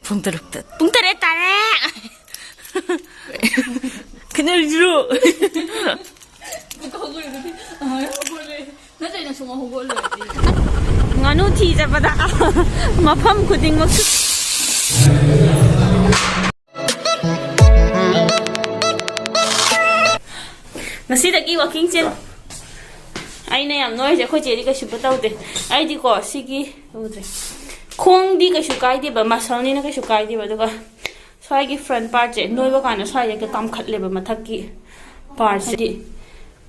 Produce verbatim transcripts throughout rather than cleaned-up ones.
ꯄꯨꯡ ꯇꯔꯨꯛꯇ, ꯄꯨꯡ ꯇꯔꯦꯠ ꯇꯥꯔꯦ꯫ ꯈꯟꯅꯔꯤꯁꯤꯔꯣ? ꯍꯧꯒꯠꯂꯦ꯫ ꯅꯠꯇ꯭ꯔꯗꯤ ꯅꯪ ꯁꯨꯡꯍꯧ ꯍꯧꯒꯠꯂꯣꯏ꯫ ꯉꯥꯅꯨ ꯊꯤ ꯆꯠꯄꯗ ꯃꯐꯝ ꯈꯨꯗꯤꯡꯃꯛ꯫ ꯉꯁꯤꯗꯒꯤ ꯋꯥꯀꯤꯡ ꯆꯦꯟ꯫ ꯑꯩꯅ ꯌꯥꯝ ꯅꯣꯏꯔꯤꯁꯦ, ꯑꯩꯈꯣꯏ ꯆꯦꯗꯤ ꯀꯩꯁꯨꯝꯇ ꯇꯧꯗꯦ꯫ ꯑꯩꯗꯤꯀꯣ, ꯁꯤꯒꯤ ꯎꯗ꯭ꯔꯦ, ꯈꯣꯡꯗꯤ ꯀꯩꯁꯨ ꯀꯥꯏꯗꯦꯕ, ꯃꯁꯜꯅꯤꯅ ꯀꯩꯁꯨ ꯀꯥꯏꯗꯦꯕ꯫ ꯑꯗꯨꯒ ꯁ꯭ꯋꯥꯏꯒꯤ ꯐ꯭ꯔꯟ ꯄꯥꯔꯠꯁꯦ ꯅꯣꯏꯕ ꯀꯥꯟꯗ ꯁ꯭ꯋꯥꯏꯗ ꯍꯦꯛꯇ ꯀꯥꯝꯈꯠꯂꯦꯕ, ꯃꯊꯛꯀꯤ ꯄꯥꯔꯠꯁꯦ꯫ ꯍꯥꯏꯗꯤ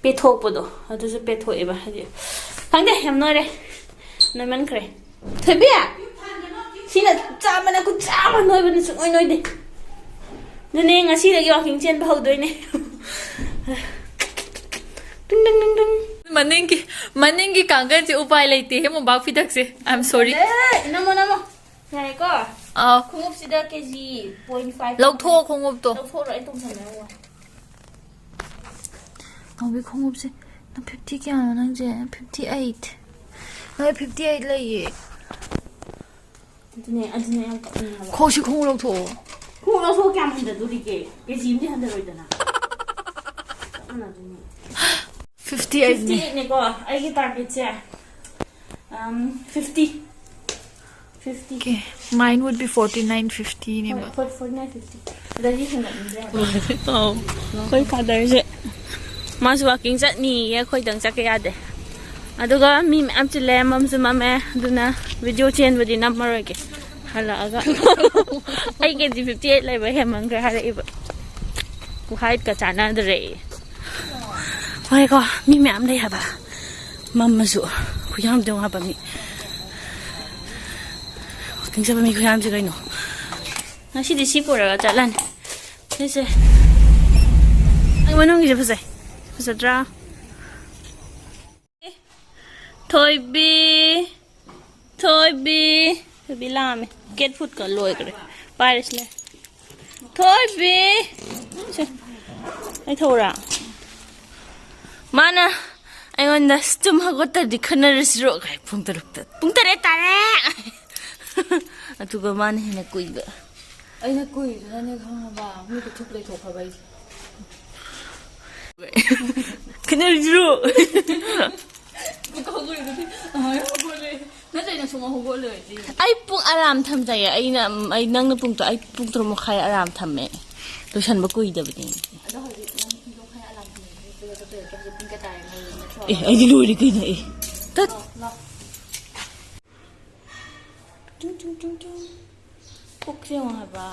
ꯄꯦꯊꯣꯛꯄꯗꯣ, ꯑꯗꯨꯁꯨ ꯄꯦꯊꯣꯛꯑꯦꯕ꯫ ꯍꯥꯏꯗꯤ ꯈꯪꯗꯦ, ꯌꯥꯝ ꯅꯣꯏꯔꯦ, ꯅꯣꯏꯃꯟꯈ꯭ꯔꯦ꯫ ꯊꯣꯏꯕꯤ, ꯁꯤꯅ ꯆꯥꯕꯅ ꯈꯨꯠ ꯆꯥꯕ, ꯅꯣꯏꯕꯅ ꯁꯨꯡꯅꯣꯏ ꯅꯣꯏꯗꯦ꯫ ꯑꯗꯨꯅꯦ, ꯉꯁꯤꯗꯒꯤ ꯋꯥꯀꯤꯡ ꯆꯦꯟꯕ ꯍꯧꯗꯣꯏꯅꯦ꯫ ꯇꯤꯡ, ꯇꯤꯡ, ꯇꯤꯡ, ꯇꯤꯡ꯫ ꯃꯅꯤꯡꯒꯤ, ꯃꯅꯤꯡꯒꯤ ꯀꯥꯡꯒꯟꯁꯦ ꯎꯄꯥꯏ ꯂꯩꯇꯦꯍꯦ, ꯃꯣꯝꯄꯥꯛ ꯐꯤꯗꯛꯁꯦ꯫ I am sorry. ꯑꯦ, ꯅꯝꯃꯣ, ꯅꯝꯃꯣ꯫ ꯌꯥꯔꯦꯀꯣ? ꯑꯥꯎ꯫ ꯈꯣꯡꯎꯞꯁꯤꯗ ꯀꯦ ꯖꯤ point five꯫ ꯂꯧꯊꯣꯛꯑꯣ ꯈꯣꯡꯎꯞꯇꯣ꯫ ꯂꯧꯊꯣꯛꯑꯣ, ꯑꯩ ꯇꯣꯡꯁꯟꯅꯔꯝꯃꯣ꯫ ꯅꯥꯎꯕꯤ, ꯈꯣꯡꯎꯞꯁꯦ ꯅꯪ fifty ꯀꯌꯥꯅꯣ ꯅꯪꯁꯦ? Fifty eight꯫ ꯅꯪ fifty eight ꯂꯩꯌꯦ꯫ ꯑꯗꯨꯅꯦ, ꯑꯗꯨꯅꯦ ꯌꯥꯝ ꯀꯞꯅꯤꯡꯉꯦ ꯍꯥꯏꯕ꯫ ꯈꯣꯡꯁꯤ ꯈꯣꯡꯎꯞ ꯂꯧꯊꯣꯛꯑꯣ꯫ ꯈꯣꯡꯎꯞ ꯂꯧꯊꯣꯛꯑ ꯀꯌꯥꯝ ꯍꯟꯊꯗꯣꯔꯤꯒꯦ? ꯀꯦ ꯖꯤ ꯑꯃꯗꯤ ꯍꯟꯊꯔꯣꯏꯗꯅ꯫ ꯆꯞ ꯃꯥꯟꯅꯗꯣꯏꯅꯦ꯫ Fifty eight ꯅꯦ꯫ Fifty eight ꯅꯦꯀꯣ ꯑꯩꯒꯤ ꯇꯥꯔꯒꯦꯠꯁꯦ꯫ Um, fifty. Fifty. Okay, mine would be forty nine fifty ꯅꯦꯕ꯫ ꯍꯣꯏ, forty nine fifty꯫ ꯑꯗꯒꯤ ꯍꯦꯟꯒꯠꯅꯤꯡꯗ꯭ꯔꯦ ꯍꯥꯏꯕ꯫ ꯑꯧ, ꯑꯩꯈꯣꯏ ꯐꯥꯗꯔꯁꯦ ꯃꯥꯁꯨ ꯋꯥꯀꯤꯡ ꯆꯠꯅꯤꯌꯦ, ꯑꯩꯈꯣꯏꯗꯪ ꯆꯠꯀꯦ ꯌꯥꯗꯦ꯫ ꯑꯗꯨꯒ ꯃꯤ ꯃꯌꯥꯝ ꯆꯤꯜꯂꯦ, ꯃꯝꯁꯨ ꯃꯝꯃꯦ, ꯑꯗꯨꯅ ꯚꯤꯗꯤꯑꯣ ꯆꯦꯟꯕꯗꯤ ꯅꯝꯃꯔꯣꯏꯒꯦ꯫ ꯍꯜꯂꯛꯑꯒ ꯑꯩ ꯀꯦ ꯖꯤ fifty eight ꯂꯩꯕ ꯍꯦꯟꯃꯟꯈ꯭ꯔꯦ ꯍꯥꯏꯔꯛꯏꯕ꯫ ꯍꯥꯏꯠꯀ ꯆꯥꯟꯅꯗ꯭ꯔꯦ꯫ ꯍꯣꯏꯀꯣ, ꯃꯤ ꯃꯌꯥꯝ ꯂꯩ ꯍꯥꯏꯕ꯫ ꯃꯝꯃꯁꯨ ꯈꯨꯌꯥꯝꯗꯣ ꯌꯦꯡꯉꯣ ꯍꯥꯏꯕ ꯃꯤ꯫ ꯋꯥꯀꯤꯡ ꯆꯠꯄ ꯃꯤ ꯈꯨꯌꯥꯝꯁꯦ ꯀꯩꯅꯣ꯫ ꯉꯁꯤꯗꯤ ꯁꯤ ꯄꯨꯔꯒ ꯆꯠꯂꯅꯤ꯫ ꯁꯤꯁꯦ꯫ ꯑꯩ ꯃꯅꯨꯡꯒꯤꯁꯦ ꯐꯖꯩ꯫ ꯐꯖꯗ꯭ꯔꯥ? ꯊꯣꯏꯕꯤ꯫ ꯊꯣꯏꯕꯤ꯫ ꯊꯣꯏꯕꯤ ꯂꯥꯛꯑꯝꯃꯦ꯫ Cat foodꯀ ꯂꯣꯏꯈ꯭ꯔꯦ꯫ ꯄꯥꯏꯔꯁꯤꯅꯦ꯫ ꯊꯣꯏꯕꯤ꯫ ꯁꯦ꯫ ꯑꯩ ꯊꯧꯔꯥ? ꯃꯥꯅ ꯑꯩꯉꯣꯟꯗ "ꯇꯨꯝ ꯍꯧꯒꯠꯇ꯭ꯔꯗꯤ ꯈꯟꯅꯔꯁꯤꯔꯣ?" ꯀꯥꯏ, ꯄꯨꯡ ꯇꯔꯨꯛꯇ꯫ ꯄꯨꯡ ꯇꯔꯦꯠ ꯇꯥꯔꯦ! ꯑꯗꯨꯒ ꯃꯥꯅ ꯍꯦꯟꯅ ꯀꯨꯏꯕ꯫ ꯑꯩꯅ ꯀꯨꯏꯗꯨꯅꯅꯦ ꯈꯪꯉꯕ, ꯃꯤ ꯀꯩꯊꯨꯞ ꯂꯩꯊꯣꯛꯈ꯭ꯔꯕ ꯑꯩꯁꯦ꯫ ꯈꯠꯅꯔꯤꯁꯤꯔꯣ? ꯍꯧꯒꯠꯂꯤꯗꯨꯗꯤ ꯑꯗꯨꯃꯥꯏꯅ ꯍꯧꯒꯠꯂꯦ꯫ ꯅꯠꯇ꯭ꯔꯗꯤ ꯅꯪ ꯁꯨꯡꯍꯧ ꯍꯧꯒꯠꯂꯣꯏꯗꯤ꯫ ꯑꯩ ꯄꯨꯡ ꯑꯂꯥꯔꯝ ꯊꯝꯖꯩꯌꯦ꯫ ꯑꯩꯅ, ꯑꯩ, ꯅꯪꯅ ꯄꯨꯡ ꯇ-, ꯑꯩ ꯄꯨꯡ ꯇꯔꯨꯛ ꯃꯈꯥꯏ ꯑꯂꯥꯔꯝ ꯊꯝꯃꯦ꯫ ꯂꯣꯏꯁꯟꯕ ꯀꯨꯏꯗꯕꯅꯦ꯫ ꯑꯗꯣ ꯍꯧꯖꯤꯛ ꯅꯪ ꯄꯨꯡ ꯇꯔꯨꯛ ꯃꯈꯥꯏ ꯑꯂꯥꯔꯝ ꯊꯝꯃꯦ꯫ ꯍꯧꯖꯤꯛ ꯄꯨꯡ ꯀꯌꯥ ꯇꯥꯔꯦ? ꯍꯧꯖꯤꯛ ꯅꯠꯇ꯭ꯔꯣ? ꯑꯦ, ꯑꯩꯗꯤ ꯂꯣꯏꯔꯦ ꯀꯩꯅꯣ꯫ ꯑꯦ, ꯇꯠ꯫ ꯂꯥꯎ, ꯂꯥꯎ꯫ ꯇꯨꯡ, ꯇꯨꯡ, ꯇꯨꯡ, ꯇꯨꯡ꯫ ꯄꯨꯛꯁꯦ ꯌꯦꯡꯉꯣ ꯍꯥꯏꯕ꯫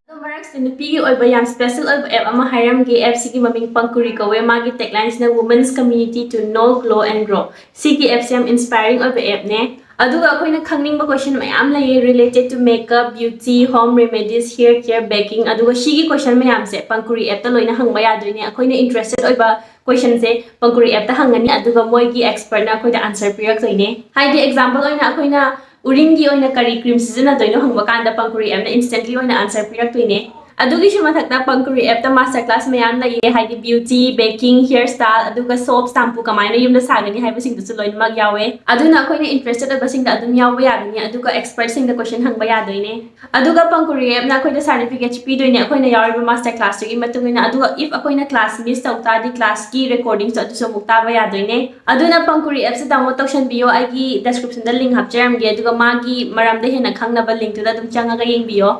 ꯑꯗꯣ ꯃꯔꯛꯁꯤꯗ ꯅꯨꯄꯤꯒꯤ ꯑꯣꯏꯕ ꯌꯥꯝ special ꯑꯣꯏꯕ app ꯑꯃ ꯍꯥꯏꯔꯝꯒꯦ꯫ App ꯁꯤꯒꯤ ꯃꯃꯤꯡ ꯄꯪꯀꯨꯔꯤ ꯀꯧꯋꯦ꯫ ꯃꯥꯒꯤ tagline ꯁꯤꯅ "Women's Community to Know, Glow and Grow"꯫ ꯁꯤꯒꯤ app ꯁꯦ ꯌꯥꯝ inspiring ꯑꯣꯏꯕ app ꯅꯦ꯫ ꯑꯗꯨꯒ ꯑꯩꯈꯣꯏꯅ ꯈꯪꯅꯤꯡꯕ question ꯃꯌꯥꯝ ꯂꯩꯌꯦ, related to makeup, beauty, home remedies, hair care, baking꯫ ꯑꯗꯨꯒ ꯁꯤꯒꯤ question ꯃꯌꯥꯝꯁꯦ ꯄꯪꯀꯨꯔꯤ app ꯇ ꯂꯣꯏꯅ ꯍꯪꯕ ꯌꯥꯗꯣꯏꯅꯦ꯫ ꯑꯩꯈꯣꯏꯅ interested ꯑꯣꯏꯕ question ꯁꯦ ꯄꯪꯀꯨꯔꯤ app ꯇ ꯍꯪꯉꯅꯤ, ꯑꯗꯨꯒ ꯃꯣꯏꯒꯤ expert ꯅ ꯑꯩꯈꯣꯏꯗ answer ꯄꯤꯔꯛꯇꯣꯏꯅꯦ꯫ ꯍꯥꯏꯗꯤ, example ꯑꯣꯏꯅ, ꯑꯩꯈꯣꯏꯅ ꯎꯔꯤꯡꯒꯤ ꯑꯣꯏꯅ ꯀꯔꯤ cream ꯁꯤꯖꯤꯟꯅꯗꯣꯏꯅꯣ ꯍꯪꯕ ꯀꯥꯟꯗ, ꯄꯪꯀꯨꯔꯤ app ꯅ instantly ꯑꯣꯏꯅ answer ꯄꯤꯔꯛꯇꯣꯏꯅꯦ꯫ ꯑꯗꯨꯒꯤꯁꯨ ꯃꯊꯛꯇ, ꯄꯪꯀꯨꯔꯤ app ꯇ master class ꯃꯌꯥꯝ ꯂꯩꯌꯦ, ꯍꯥꯏꯗꯤ beauty, baking, hair style, ꯑꯗꯨꯒ soap, shampoo ꯀꯃꯥꯏꯅ ꯌꯨꯝꯗ ꯁꯥꯒꯅꯤ ꯍꯥꯏꯕꯁꯤꯡꯗꯨꯁꯨ ꯂꯣꯏꯅꯃꯛ ꯌꯥꯎꯋꯦ꯫ ꯑꯗꯨꯅ ꯑꯩꯈꯣꯏꯅ interested ꯑꯣꯏꯕꯁꯤꯡꯗ ꯑꯗꯨꯝ ꯌꯥꯎꯕ ꯌꯥꯒꯅꯤ, ꯑꯗꯨꯒ expert ꯁꯤꯡꯗ question ꯍꯪꯕ ꯌꯥꯗꯣꯏꯅꯦ꯫ ꯑꯗꯨꯒ ꯄꯪꯀꯨꯔꯤ app ꯅ ꯑꯩꯈꯣꯏꯗ certificate ꯄꯤꯗꯣꯏꯅꯦ, ꯑꯩꯈꯣꯏꯅ ꯌꯥꯎꯔꯤꯕ master class ꯇꯨꯒꯤ ꯃꯇꯨꯡ ꯏꯟꯅ꯫ ꯑꯗꯨꯒ if ꯑꯩꯈꯣꯏꯅ class miss ꯇꯧ ꯇꯥꯔꯗꯤ, class ꯀꯤ recording ꯁꯨ ꯑꯗꯨꯁꯨ ꯑꯃꯨꯛ ꯇꯥꯕ ꯌꯥꯗꯣꯏꯅꯦ꯫ ꯑꯗꯨꯅ ꯄꯪꯀꯨꯔꯤ app ꯁꯦ download ꯇꯧꯁꯟꯕꯤꯌꯣ, ꯑꯩꯒꯤ description ꯗ link ꯍꯥꯞꯆꯔꯝꯒꯦ, ꯑꯗꯨꯒ ꯃꯥꯒꯤ ꯃꯔꯝꯗ ꯍꯦꯟꯅ ꯈꯪꯅꯕ link ꯇꯨꯗ ꯑꯗꯨꯝ ꯆꯪꯉꯒ ꯌꯦꯡꯕꯤꯌꯣ꯫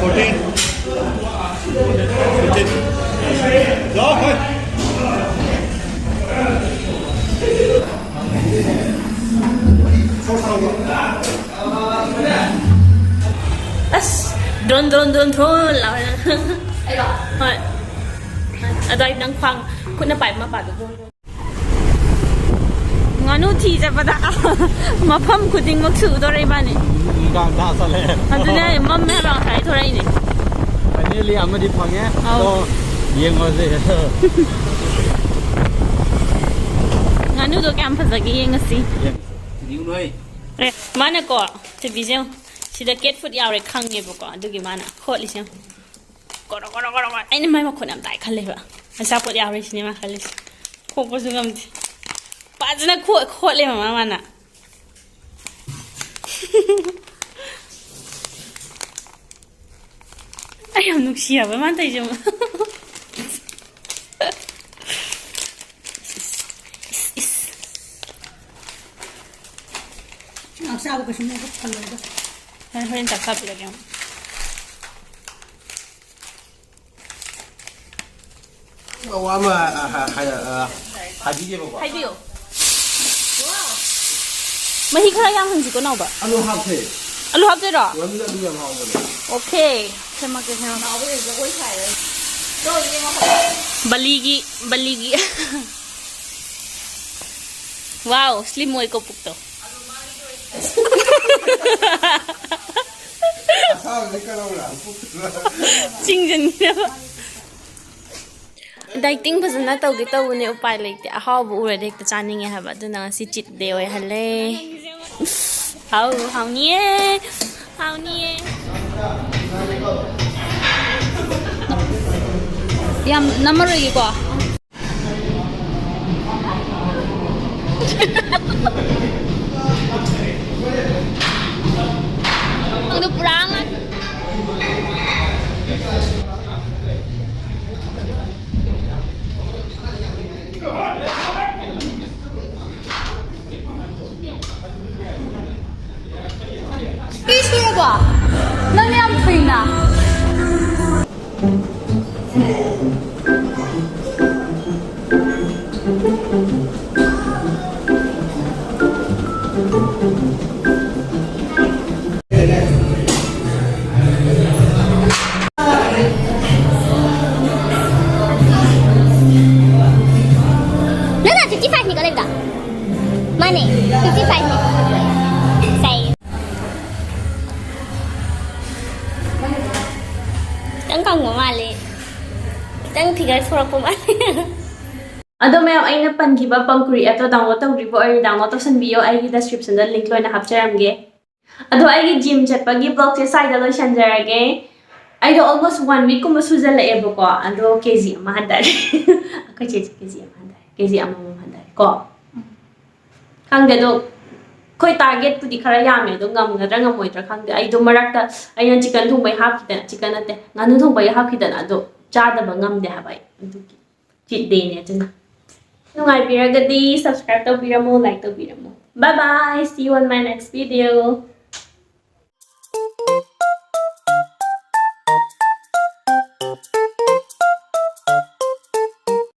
Fourteen. Fifteen. ꯌꯥꯎ, ꯍꯣꯏ꯫ ꯑꯁ, ꯗ꯭ꯔꯣꯟ, ꯗ꯭ꯔꯣꯟ, ꯗ꯭ꯔꯣꯟ, ꯗ꯭ꯔꯣꯟ ꯂꯥꯎꯔꯦ꯫ ꯑꯩꯔꯣ? ꯍꯣꯏ꯫ ꯑꯗꯣ ꯑꯩ ꯅꯪ ꯈ꯭ꯋꯥꯡ ꯈꯨꯠꯅ ꯄꯥꯏꯕ ꯃꯄꯥꯗꯣ ꯗ꯭ꯔꯣꯟ, ꯗ꯭ꯔꯣꯟ꯫ ꯉꯥꯅꯨ ꯊꯤ ꯆꯠꯄꯗ ꯃꯐꯝ ꯈꯨꯗꯤꯡꯃꯛ ꯁꯨꯗꯣꯔꯦ ꯏꯕꯥꯅꯤ꯫ ꯅꯨꯡꯗꯥꯡ ꯊꯥ ꯆꯠꯂꯦ꯫ ꯑꯗꯨꯅꯦ ꯑꯩ ꯃꯝꯃꯦ ꯍꯥꯏꯕ ꯉꯁꯥꯏ ꯊꯣꯔꯛꯏꯅꯦ꯫ Finally ꯑꯃꯗꯤ ꯐꯪꯉꯦ꯫ ꯑꯧ꯫ ꯑꯗꯣ ꯌꯦꯡꯉꯨꯔꯁꯦ꯫ ꯉꯥꯅꯨꯗꯣ ꯀꯌꯥꯝ ꯐꯖꯒꯦ ꯌꯦꯡꯉꯁꯤ꯫ ꯌꯦꯡꯉꯨ ꯅꯣꯏ꯫ ꯑꯦ, ꯃꯥꯅꯀꯣ, ꯆꯦꯕꯤꯁꯦ ꯌꯦꯡꯉꯨ꯫ ꯁꯤꯗ cat food ꯌꯥꯎꯔꯦ ꯈꯪꯉꯦꯕꯀꯣ꯫ ꯑꯗꯨꯒꯤ ꯃꯥꯅ ꯈꯣꯠꯂꯤꯁꯦ ꯌꯦꯡꯉꯨ꯫ ꯀꯣꯔꯣ, ꯀꯣꯔꯣ, ꯀꯣꯔꯣ, ꯀꯣꯔꯣ꯫ ꯑꯩꯅ ꯃꯥꯏ ꯃꯈꯣꯟ ꯌꯥꯝ ꯇꯥꯏ ꯈꯜꯂꯦꯕ꯫ ꯑꯆꯥꯄꯣꯠ ꯌꯥꯎꯔꯦ ꯁꯤꯅꯦ ꯃꯥ ꯈꯜꯂꯤꯁꯦ꯫ ꯈꯣꯛꯄꯁꯨ ꯉꯝꯗꯦ꯫ ꯐꯖꯅ ꯈꯣ-, ꯈꯣꯠꯂꯦ ꯃꯃꯥ ꯃꯥꯅ꯫ ꯑꯩ ꯌꯥꯝ ꯅꯨꯡꯁꯤ ꯍꯥꯏꯕ ꯃꯥꯅ ꯇꯧꯔꯤꯁꯦ ꯌꯦꯡꯉꯨ꯫ ꯏꯁ, ꯏꯁ꯫ ꯉꯥꯏꯍꯥꯛ ꯆꯥꯕ ꯀꯩꯁꯨ ꯃꯕꯨꯛ ꯊꯜꯂꯣꯏꯗ꯫ ꯍꯣꯔꯦꯟ, ꯍꯣꯔꯦꯟ ꯆꯥꯛ ꯆꯥꯕꯤꯔꯒꯦ ꯑꯃꯨꯛ꯫ ꯋꯥ ꯑꯃ, ꯑ, ꯍ-, ꯍ-, ꯑ, ꯍꯥꯏꯕꯤꯒꯦꯕꯀꯣ꯫ ꯍꯥꯏꯕꯤꯌꯨ꯫ ꯃꯍꯤ ꯈꯔ ꯌꯥꯝꯍꯟꯁꯤꯀꯣ, ꯅꯥꯎꯕ꯫ ꯑꯂꯨ ꯍꯥꯞꯁꯦ꯫ ꯑꯂꯨ ꯍꯥꯞꯇꯣꯏꯔꯣ? ꯉꯥꯅꯨꯗ ꯑꯂꯨ ꯌꯥꯝ ꯍꯥꯎꯕꯅꯦ꯫ Okay꯫ ꯁꯦꯝꯃꯛꯀꯦ, ꯁꯦꯝꯃꯛꯀꯦ꯫ ꯕꯂꯤꯒꯤ, ꯕꯂꯤꯒꯤ꯫ Wow, slim ꯑꯣꯏꯀꯣ ꯄꯨꯛꯇꯣ꯫ ꯑꯁꯥꯕꯗꯤ ꯀꯔꯧꯔ? ꯆꯤꯡꯁꯤꯟꯈꯤꯅꯕ꯫ Dieting ꯐꯖꯅ ꯇꯧꯒꯦ ꯇꯧꯕꯅꯦ, ꯎꯄꯥꯏ ꯂꯩꯇꯦ꯫ ꯑꯍꯥꯎꯕ ꯎꯔꯗꯤ ꯍꯦꯛꯇ ꯆꯥꯅꯤꯡꯉꯦ ꯍꯥꯏꯕ, ꯑꯗꯨꯅ ꯉꯁꯤ cheat day ꯑꯣꯏꯍꯜꯂꯦ꯫ ꯍꯥꯎ, ꯍꯥꯎꯅꯤꯌꯦ, ꯍꯥꯎꯅꯤꯌꯦ꯫ ꯌꯥꯝ ꯅꯝꯃꯔꯣꯏꯒꯦꯀꯣ꯫ ꯑꯗꯨ ꯄꯨꯔꯥ ꯉꯥ-, ꯄꯤꯁ ꯄꯤꯔꯕꯣ? ꯅꯪ ꯌꯥꯝ ꯊꯨꯏꯅ꯫ ꯈꯤꯇꯪ ꯀꯪꯕ ꯃꯥꯜꯂꯦ꯫ ꯈꯤꯇꯪ figure ꯊꯣꯔꯛꯄ ꯃꯥꯜꯂꯦ꯫ ꯑꯗꯣ ꯃꯌꯥꯝ, ꯑꯩꯅ ꯄꯟꯈꯤꯕ ꯄꯪꯀꯨꯔꯤ app ꯇꯣ download ꯇꯧꯗ꯭ꯔꯤꯕ ꯑꯣꯏꯔꯗꯤ download ꯇꯧꯁꯟꯕꯤꯌꯣ꯫ ꯑꯩꯒꯤ description ꯗ link ꯂꯣꯏꯅ ꯍꯥꯞꯆꯔꯝꯒꯦ꯫ ꯑꯗꯣ ꯑꯩꯒꯤ gym ꯆꯠꯄꯒꯤ vlog ꯁꯦ ꯁ꯭ꯋꯥꯏꯗ ꯂꯣꯏꯁꯟꯖꯔꯒꯦ꯫ ꯑꯩꯗꯣ almost one week ꯀꯨꯝꯕ ꯁꯨꯖꯜꯂꯛꯑꯦꯕꯀꯣ꯫ ꯑꯗꯣ K G ꯑꯃ ꯍꯟꯊꯔꯦ꯫ ꯑꯩꯈꯣꯏ ꯆꯦꯁꯦ K G ꯑꯃ ꯍꯟꯊꯔꯦ, K G ꯑꯃꯃꯝ ꯍꯟꯊꯔꯦ ꯀꯣ꯫ ꯈꯪꯗꯦ ꯑꯗꯣ, ꯑꯩꯈꯣꯏ target ꯄꯨꯗꯤ ꯈꯔ ꯌꯥꯝꯃꯦ ꯑꯗꯣ, ꯉꯝꯒꯗ꯭ꯔꯥ ꯉꯝꯃꯣꯏꯗ꯭ꯔꯥ ꯈꯪꯗꯦ꯫ ꯑꯩꯗꯣ ꯃꯔꯛꯇ ꯑꯩꯅ chicken ꯊꯣꯡꯕꯩ ꯍꯥꯞꯈꯤꯗꯅ, chicken ꯅꯠꯇꯦ, ꯉꯥꯅꯨ ꯊꯣꯡꯕꯩ ꯍꯥꯞꯈꯤꯗꯅ, ꯑꯗꯣ ꯆꯥꯗꯕ ꯉꯝꯗꯦ ꯍꯥꯏꯕ ꯑꯩ꯫ ꯑꯗꯨꯒꯤ cheat day ꯅꯦ ꯑꯗꯨꯅ꯫ ꯅꯨꯡꯉꯥꯏꯕꯤꯔꯒꯗꯤ subscribe ꯇꯧꯕꯤꯔꯝꯃꯣ, like ꯇꯧꯕꯤꯔꯝꯃꯣ꯫ Bye bye, see you on my next video.